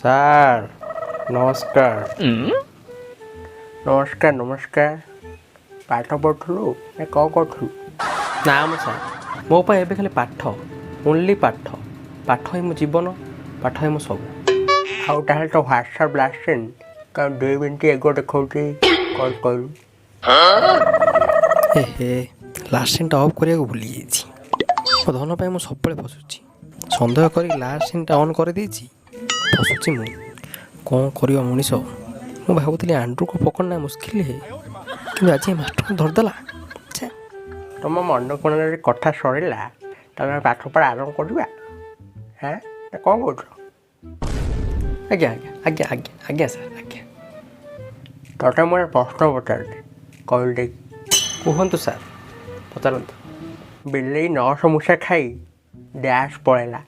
Sir, ନମସ୍କାର। ନମସ୍କାର, ନମସ୍କାର। ପାଠ ପଢ଼ୁଥିଲୁ ନା କ'ଣ କରୁଥିଲୁ? ନା ମ ସାର୍, ମୋ ପାଇଁ ଏବେ ଖାଲି ପାଠ, ଓନ୍ଲି ପାଠ। ପାଠ ହିଁ ମୋ ଜୀବନ, ପାଠ ହିଁ ମୋ ସବୁ। ଆଉ ତାହେଲେ ତ ହ୍ୱାଟ୍ସଆପ୍ ଲାଷ୍ଟ ସିନ୍ କାରଣ 2 ମିନିଟ୍ ଏଗୋ ଦେଖାଉଛି, କ'ଣ କହିଲୁ? ହେ ହେ, ଲାଷ୍ଟ ସିନ୍ଟା ଅଫ୍ କରିବାକୁ ଭୁଲି ଯାଇଛି। ମୋ ଧନ ପାଇଁ ମୁଁ ସବୁବେଳେ ଫସୁଛି। ସନ୍ଦେହ କରିକି ଲାଷ୍ଟ ସିନ୍ଟା ଅନ୍ କରିଦେଇଛି, ଫସୁଛି ମୁଁ। କ'ଣ କରିବ ମଣିଷ? ମୁଁ ଭାବୁଥିଲି ଆଣ୍ଡ୍ରୁକୁ ପକଡ଼ିନା ମୁସ୍କିଲ ହେ, କିନ୍ତୁ ଆଜି ଏ ମାଷ୍ଟରକୁ ଧରିଦେଲା। ଛେ। ତମ ମନ କୋଣରେ କଥା ସରିଲା, ତମେ ପାଠ ପଢ଼ା ଆରମ୍ଭ କରିବା, ହେଁ ନା କ'ଣ କହୁଛ? ଆଜ୍ଞା ଆଜ୍ଞା ଆଜ୍ଞା ଆଜ୍ଞା ଆଜ୍ଞା ସାର୍, ଆଜ୍ଞା। ତତେ ମୁଁ ଗୋଟେ ପ୍ରଶ୍ନ ପଚାରୁଛି, କହିଲୁ ଦେଖି। କୁହନ୍ତୁ ସାର୍, ପଚାରନ୍ତୁ। ବିଲେଇ 900 ମୂଷା ଖାଇ ଡ୍ୟାସ୍ ପଳେଇଲା,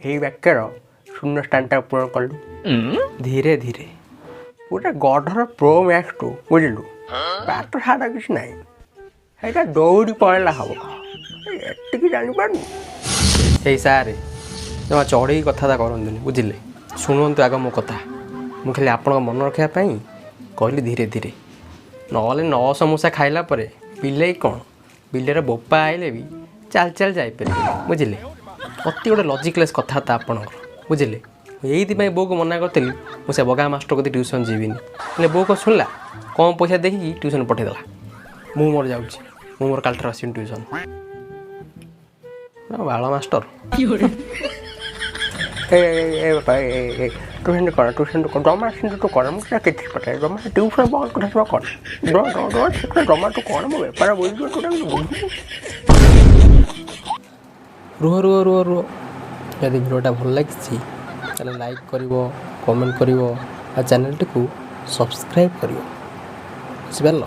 ଏହି ବାକ୍ୟର ଶୂନ୍ୟ ସ୍ଥାନଟା ପୂରଣ କଲୁ। ଧୀରେ ଧୀରେ। ପୁରା ଗଧର ପ୍ରୋ ମ୍ୟାକ୍ସ ତୁ, ବୁଝିଲୁ? ପାଠ ସାଠ କିଛି ନାହିଁ। ସେଇଟା ଦୌଡ଼ି ପଳେଇଲା ହବ, ଏତିକି ଜାଣିପାରୁନୁ? ଏଇ ସାର୍, ଜମା ଚଢ଼େଇ କଥାବାର୍ତ୍ତା କରନ୍ତୁନି, ବୁଝିଲେ? ଶୁଣନ୍ତୁ ଆଗ ମୋ କଥା। ମୁଁ ଖାଲି ଆପଣଙ୍କ ମନ ରଖିବା ପାଇଁ କହିଲି ଧୀରେ ଧୀରେ। ନହେଲେ 900 ମୂଷା ଖାଇଲା ପରେ ବିଲେଇ କ'ଣ, ବିଲେଇର ବୋପା ଆଇଲେ ବି ଚାଲି ଚାଲି ଯାଇପାରିବେ, ବୁଝିଲେ? ଅତି ଗୋଟେ ଲଜିକଲେସ୍ କଥାବାର୍ତ୍ତା ଆପଣଙ୍କର, ବୁଝିଲେ? ମୁଁ ଏଇଥିପାଇଁ ବୋଉକୁ ମନା କରିଥିଲି, ମୁଁ ସେ ବଗା ମାଷ୍ଟର କତି ଟ୍ୟୁସନ୍ ଯିବିନି। ହେଲେ ବୋଉ କ'ଣ ଶୁଣିଲା? କମ୍ ପଇସା ଦେଖିକି ଟ୍ୟୁସନ୍ ପଠେଇଦେଲା। ମୁଁ ମୋର ଯାଉଛି, ମୁଁ ମୋର କାଲିଠାରୁ ଆସିବିନି ଟ୍ୟୁସନ୍। ବାଳ ମାଷ୍ଟର। ଏ ଏ ବାପା, ଏ ଏ, ତୁ ସେମିତି କର, ତୁ ସେମିତି କର, ଜମା ସେମିତି ତୁ କର। ମୁଁ ସେଟା କିଛି ପଚାରେ, ଜମା ଟ୍ୟୁସନ୍ ବନ୍ଦ କଥା ଜମା କର। ସେଟା ଜମା ତୁ କର। ମୋ ବେପାର ବୁଝିଯିବ, ତୁ ବୁଝିବୁ। ରୁହ ରୁହ ରୁହ ରୁହ। ଯଦି ଭିଡ଼ିଓଟା ଭଲ ଲାଗିଛି, ତାହେଲେ ଲାଇକ୍ କରିବ, କମେଣ୍ଟ କରିବ ଆଉ ଚ୍ୟାନେଲଟିକୁ ସବସ୍କ୍ରାଇବ୍ କରିବ, ବୁଝିପାରିଲ?